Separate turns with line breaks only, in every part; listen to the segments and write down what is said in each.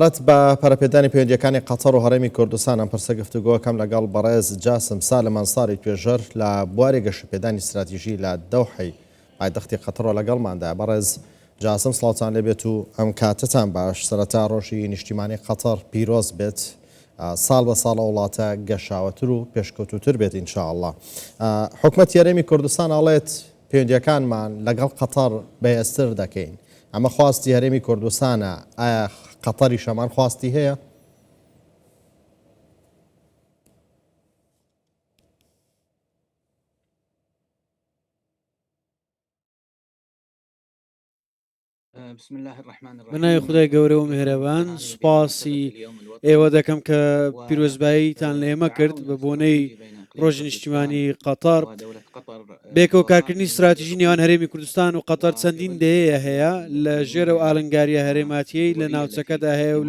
سەبارەت بە پەرەپێدانی پەیوەندییەکانی قەتەر و هەرێمی کوردستان ئەم پرسە گفتوگۆکەم لەگەڵ بەڕێز جاسم سالم ئەنساری توێژەر لە بواری گەشەپێدانی ستراتیژی لە دەوحەی پایتەختی قەتەرەوە لەگەڵماندایە. بەڕێز جاسم سڵاوتان لێبێت و ئەم کاتەتان باش. سەرەتا ڕۆژی نیشتیمانی قەتەر پیرۆز بێت. ساڵ بە ساڵ ئەو وڵاتە گەشاوەتر و پێشکەوتووتر بێت ان شاء اللە. حکومەتی هەرێمی کوردستان ئەڵێت پەیوەندییەکانمان لەگەڵ قەتەر بەهێزتر دەکەین. ئەمە خواستی هەرێمی کوردستانە، ئایا قەتەریش هەمان خواستی هەیە؟
بە ناوی خودای گەورە و میهرەبان سوپاسی ئێوە دەکەم کە پیرۆزباییتان لە ئێمە کرد بە بۆنەی ڕۆژی نیشتیمانی قەتەر. بێکەوە کارکردنی ستراتیژی نێوان هەرێمی کوردستان و قەتەر چەندین دەیەیە هەیە لە ژێر ئەو ئالنگارییە هەرێماتییەی لە ناوچەکەدا هەیە و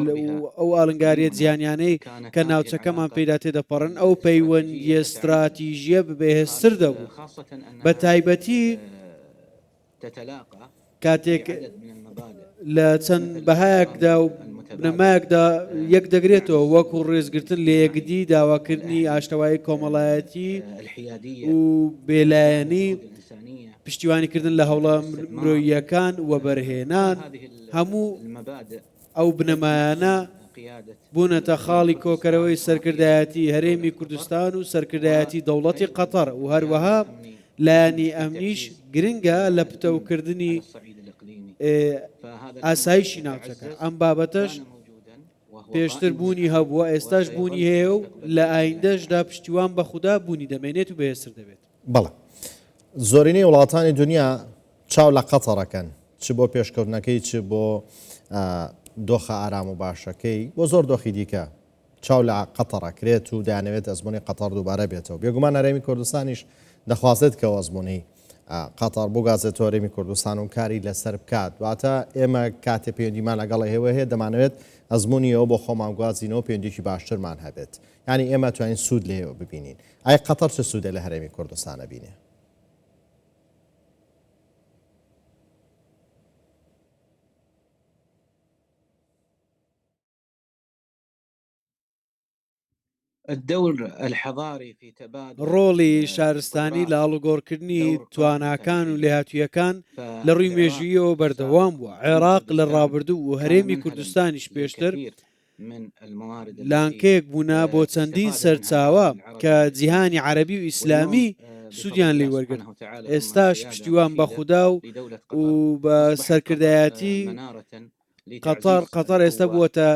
ئەو ئالنگارییە جیهانیانەی کە ناوچەکەمان پێیدا تێدەپەڕن ئەو پەیوەندییە ستراتیژییە بەهێزتر دەبوو بە تایبەتی کاتێک لە چەند بەهایەکدا و بنەمایەکدا یەک دەگرێتەوە وەکو ڕێزگرتن لە یەکدی، داواکردنی ئاشتەوایی کۆمەڵایەتی و بێلایەنی، پشتیوانیکردن لە هەوڵە مرۆییەکان، وەبەرهێنان، هەموو ئەو بنەمایانە بوونەتە خاڵی کۆکەرەوەی سەرکردایەتی هەرێمی کوردستان و سەرکردایەتی دەوڵەتی قەتەر و هەروەها لایەنی ئەمنیش گرنگە لە پتەوکردنی ئاسایشی ناوچەکە، ئەم بابەتەش پێشتر بوونی هەبووە، ئێستاش بوونی هەیە و لە ئایندەشدا پشتیوان بە خودا بوونی دەمێنێت و بەهێزتر دەبێت.
بەڵێ زۆرینەی وڵاتانی دونیا چاو لە قەتەر ئەکەن چ بۆ پێشکەوتنەکەی چ بۆ دۆخە ئارام و باشەکەی بۆ زۆر دۆخی دیکە چاو لە قەتەر ئەکرێت و دەیانەوێت ئەزمموی قەتەر دووبارە بێتەوە بێگومان هەرێمی کوردستانیش دەخوازێت کە ئەزمموی قەتەر بگازێتەوە هەرێمی کوردستان و کاری لەسەر بکات واتە ئێمە کاتێ پەیوەندیمان لەگەڵ ئێوە هەیە دەمانەوێت ئەزمموی ئەوە بۆ خۆمان گوازینەوە پەیوەندیکی باشترمان هەبێت یانی ئێمە توانین سوود لێوە ببینین ئای قەتەر چ سوودێ لە هەرێمی کوردستان ئەبینێ؟
ڕۆڵی شارستانی لە ئاڵوگۆڕکردنی تواناکان و لێهاتوویەکان لە ڕووی مێژوویەوە بەردەوام بووە، عێراق لە ڕابردوو و هەرێمی کوردستانیش پێشتر لانکەیەک بوونە بۆ چەندین سەرچاوە کە جیهانی عەرەبی و ئیسلامی سوودیان لی وەرگرت، ئێستاش پشتیوان بە خودا و بە سەرکردایەتی قەتەر، قەتەر ئێستا بووەتە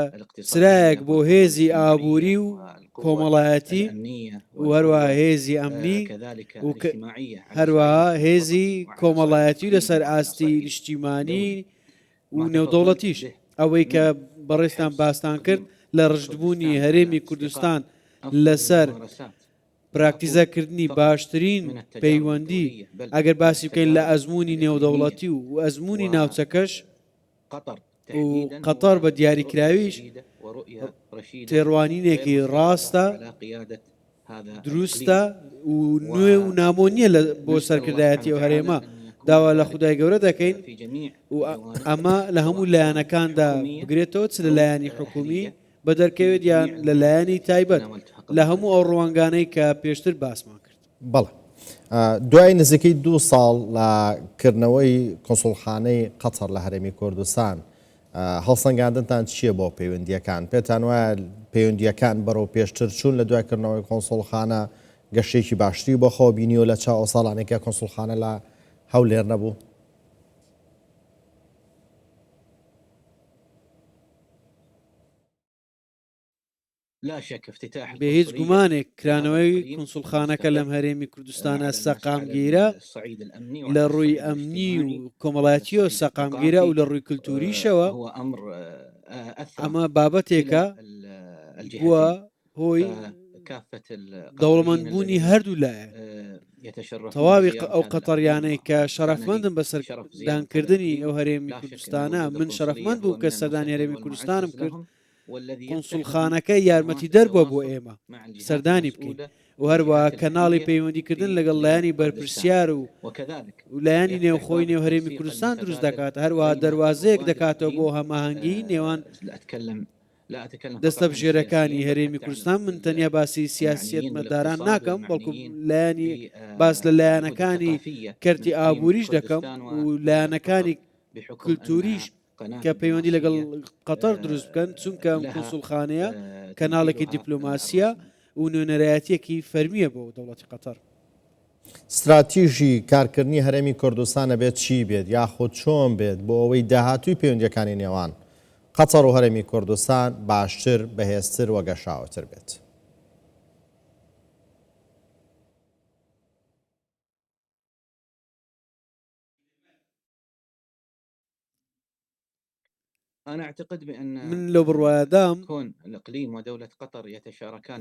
چرایەک بۆ هێزی ئابووری و کۆمەڵایەتی و هەروەها هێزی ئەمنی و هەروەها هێزی کۆمەڵایەتی لەسەر ئاستی نیشتیمانی و نێودەوڵەتیش. ئەوەی کە بەڕێزتان باستان کرد لە ڕژدبوونی هەرێمی کوردستان لەسەر پراکتیزەکردنی باشترین پەیوەندی، ئەگەر باسی بکەین لە ئەزموونی نێودەوڵەتی و ئەزموونی ناوچەکەش و قەتەر بە دیاریکراویش تێڕوانینێکی ڕاستە، دروستە و نوێ و نامۆ نییە لە بۆ سەرکردایەتی ئەو هەرێمە داوا لە خودای گەورە دەکەین و ئەمە لە هەموو لایەنەکاندا بگرێتەوە چ لە لایەنی حکومی بەدەرکەوێت یان لە لایەنی تایبەت لە هەموو ئەو ڕوانگانەی کە پێشتر باسمان کرد.
بەڵێ. دوای نزیکەی دوو ساڵ لە کردنەوەی کونسوڵخانەی قەتەر لە هەرێمی کوردستان، هەڵسەنگاندنتان چییە بۆ پەیوەندییەکان؟ پێتان وایە پەیوەندییەکان بەرەو پێشتر چوون لە دوای کردنەوەی کۆنسوڵخانە گەشەیەکی باشتری بۆ خۆوە بینیوە لە چاو ئەو ساڵانەی کە کۆنسوڵخانە لە هەولێر نەبوو؟
بێ هیچ گومانێک کرانەوەی کونسوڵخانەکە لەم هەرێمی کوردستانە سەقامگیرە لە ڕووی ئەمنی و کۆمەڵایەتیەوە سەقامگیرە و لە ڕووی کلتوریشەوە ئەمە بابەتێکە بووە هۆی دەوڵەمەندبوونی هەردوو لایەن تەواوی ئەو قەتەریانەی کە شەرەفمەندن بە سەردانکردنی ئەو هەرێمی کوردستانە من شەرەفمەند بووم کە سەردانی هەرێمی کوردستانم کرد کونسوڵخانەکە یارمەتیدەر بووە بۆ ئێمە سەردانی بکەین و هەروەها کەناڵی پەیوەندیکردن لەگەڵ لایەنی بەرپرسیار و لایەنی نێوخۆی نێو هەرێمی کوردستان دروست دەکات، هەروەها دەروازەیەک دەکاتەوە بۆ هەماهەنگیی نێوان. دەستەبژێرەکانی هەرێمی کوردستان، من تەنیا باسی سیاسیەتمەداران ناکەم، بەڵکو لایەنی باس لە لایەنەکانی کەرتی ئابووریش دەکەم و لایەنەکانی کولتووریش کە پەیوەندی لەگەڵ قەتەر دروست بکەن، چونکە ئەم کونسوڵخانەیە کەناڵێکی دیپلۆماسییە و نوێنەرایەتییەکی فەرمییە بۆ دەوڵەتی قەتەر.
ستراتیژی کارکردنی هەرێمی کوردستان ئەبێت چی بێت یاخود چۆن بێت بۆ ئەوەی داهاتووی پەیوەندییەکانی نێوان قەتەر و هەرێمی کوردستان باشتر، بەهێزتر و گەشاوەتر بێت؟
من لەو بڕوایەدام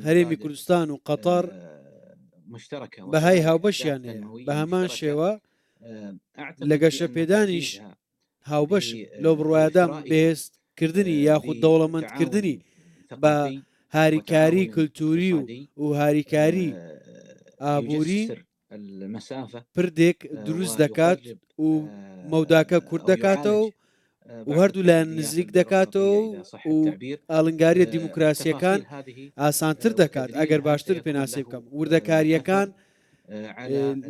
هەرێمی کوردستان و قەتەر بەهای هاوبەشیان هەیە، بە هەمان شێوە لە گەشەپێدانیش هاوبەشن، لەو بڕوایەدام بەهێزکردنی یاخود دەوڵەمەندکردنی بە هاریکاری کلتوری و هاریکاری ئابووری پردێک دروست دەکات و مەوداکە کورت دەکاتەوە و هەردوو لایەن نزیک دەکاتەوە و ئاڵنگاریە دیموکراسیەکان ئاسانتر دەکات ئەگەر باشتر پێناسی بکەم وردەکاریەکان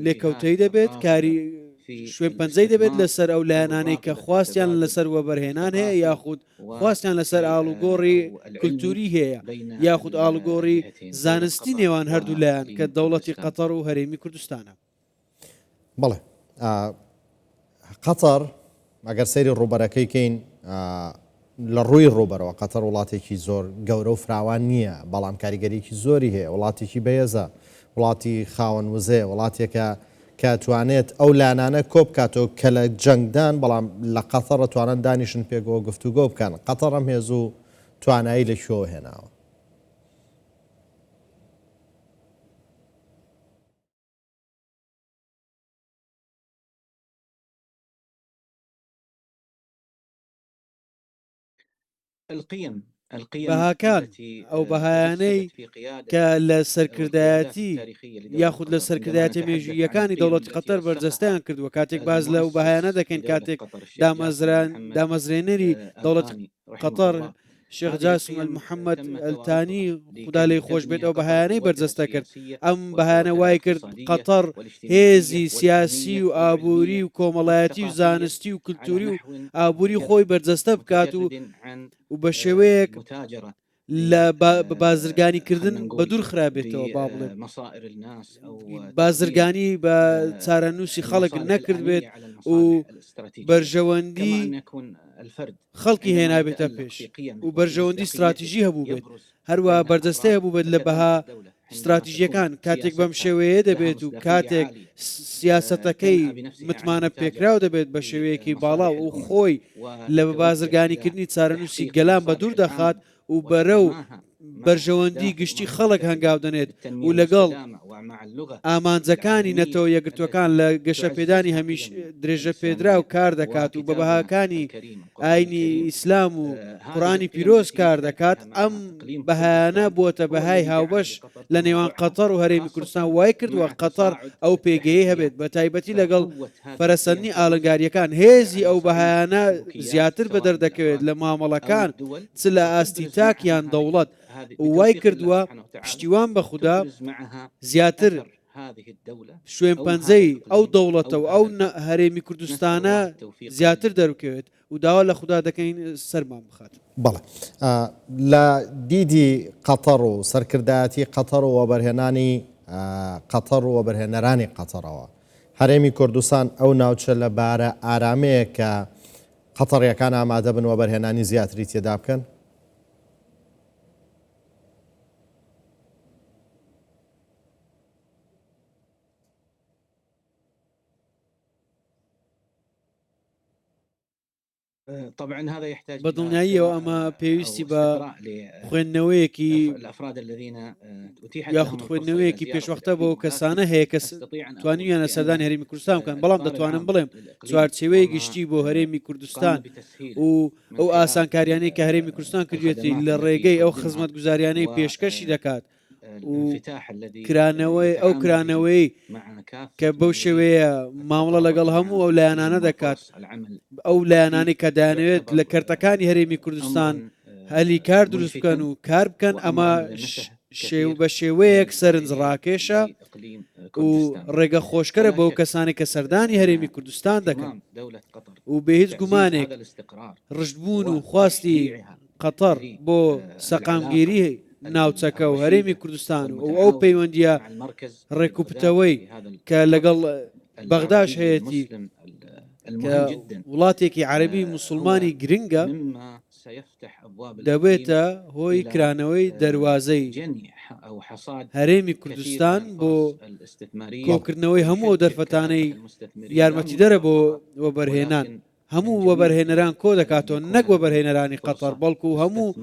لێکەوتەی دەبێت کاری شوێن پەنجەی دەبێت لەسەر ئەو لایەنانەی کە خواستیان لەسەر وەبەرهێنان هەیە یاخود خواستیان لەسەر ئاڵوگۆڕی کولتووری هەیە یاخود ئاڵوگۆڕی زانستی نێوان هەردوو لایەن کە دەوڵەتی قەتەر و هەرێمی کوردستانە.
بەڵێ قەتەر ئەگەر سەیری ڕووبەرەکەی کەین لە ڕووی ڕووبەرەوە قەتەر وڵاتێکی زۆر گەورە و فراوان نییە، بەڵام کاریگەریی زۆری هەیە، وڵاتێکی بەهێزە، وڵاتی خاوەن وزەیە، وڵاتێکە کە توانێت ئەو لایەنانە کۆبکاتەوە کە لە جەنگدان، بەڵام لە قەتەر توانن دانیشن پێکەوە گفتوگۆ بکەن. قەتەر ئەم هێز و توانایی لە کوێوە هێناوە؟
بەهاکان، ئەو بەهایانەی کە لە سەرکردایەتی یاخود لە سەرکردایەتیە مێژووییەکانی دەوڵەتی قەتەر بەرجەستەیان کردووە، کاتێک باس لەو بەهایانە دەکەین کاتێک دامەزرێنەری دەوڵەتی قەتەر شێخ جاسم ئەلمحەمەد ئەلتانی خودا لێی خۆش بێت ئەو بەهایانەی بەرجەستە کرد، ئەم بەهایانە وای کرد قەتەر هێزی سیاسی و ئابووری و کۆمەڵایەتی و زانستی و کلتوری و ئابووری خۆی بەرجەستە بکات و و بە شێوەیەک لە بازرگانی کردن بە دوور خرابێتەوە با بڵێم بازرگانی بە چارەنووسی خەڵک نەکردبێت و بەرژەوەندی خەڵکی هێنابێتە پێش و بەرژەوەندی ستراتیژی هەبووبێت، هەروەها بەرجەستەی هەبووبێت لە بەها ستراتیژییەکان، کاتێک بەم شێوەیە دەبێت و کاتێک سیاسەتەکەی متمانە پێکراو دەبێت بە شێوەیەکی باڵا و خۆی لە بەبازرگانیکردنی چارەنووسی گەلان بەدوور دەخات و بەرەو بەرژەوەندی گشتی خەڵک هەنگاو دەنێت و لەگەڵ ئامانجەکانی نەتەوە یەکگرتووەکان لە گەشەپێدانی هەمیش درێژەپێدراو کار دەکات و بە بەهاکانی ئاینی ئیسلام و قورئانی پیرۆز کار دەکات، ئەم بەهایانە بووەتە بەهای هاوبەش لە نێوان قەتەر و هەرێمی کوردستان وای کردووە قەتەر ئەو پێگەیەی هەبێت بە تایبەتی لەگەڵ پەرەسەندنی ئاڵنگارییەکان هێزی ئەو بەهایانە زیاتر بەدەر دەکەوێت لە مامەڵەکان چ لە ئاستی تاک یان دەوڵەت و وای کردووە پشتیوان بە خودا زیاتر شوێن پەنجەی ئەو دەوڵەتە و ئەو هەرێمی کوردستانە زیاتر دەربکەوێت و داوا لە خودا دەکەین سەرمان بخات.
بەڵێ لە دیدی قەتەڕ و سەرکردایەتی قەتەڕ و وەبەرهێنانی قەتەڕ و وەبەرهێنەرانی قەتەڕەوە هەرێمی کوردستان ئەو ناوچە لە بارە ئارامەیە کە قەتەڕیەکان ئامادە بن وەبەرهێنانی زیاتری تێدا بکەن؟
بە دڵنیاییەوە ئەمە پێویستی بە خوێندنەوەیەکی یاخود خوێندنەوەیەکی پێشوەختە بۆ کەسانە هەیە کە توانیویانە سەردانی هەرێمی کوردستان بکەن بەڵام دەتوانم بڵێم چوارچێوەی گشتی بۆ هەرێمی کوردستان و ئەو ئاسانکاریانەی کە هەرێمی کوردستان کردوێتی لە ڕێگەی ئەو خزمەتگوزاریانەی پێشکەشی دەکات و کرانەوەی ئەو کرانەوەی کە بەو شێوەیە مامەڵە لەگەڵ هەموو ئەو لایەنانە دەکات ئەو لایەنانەی کە دەیانەوێت لە کەرتەکانی هەرێمی کوردستان هەلی کار دروست بکەن و کار بکەن ئەمە بە شێوەیەک سەرنجڕاکێشە و ڕێگە خۆشکەرە بەو کەسانێک کە سەردانی هەرێمی کوردستان دەکەن و بێ هیچ گومانێک ڕژدبوون و خواستی قەتەر بۆ سەقامگیری ناوچەکە و هەرێمی کوردستان و ئەو پەیوەندییە ڕێکوپتەوەی کە لەگەڵ بەغداش هەیەتی کە وڵاتێکی عەرەبی موسڵمانی گرنگە دەبێتە هۆی کرانەوەی دەروازەی هەرێمی کوردستان بۆ کۆکردنەوەی هەموو ئەو دەرفەتانەی یارمەتیدەرە بۆ وەبەرهێنان. هەموو وەبەرهێنەران کۆدەکاتەوە، نەک وەبەرهێنەرانی قەتەر، بەڵکو هەموو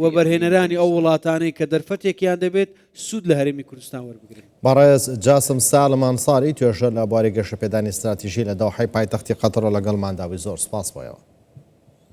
وەبەرهێنەرانی ئەو وڵاتانەی کە دەرفەتێکیان دەبێت سوود لە هەرێمی کوردستان وەربگرن.
بەڕێز جاسم سالم ئەنساری، توێژەر لە بواری گەشەپێدانی ستراتیژی لە دەوحەی پایتەختی قەتەرەوە لەگەڵماندا بووی، زۆر سوپاس بۆ ئێوە.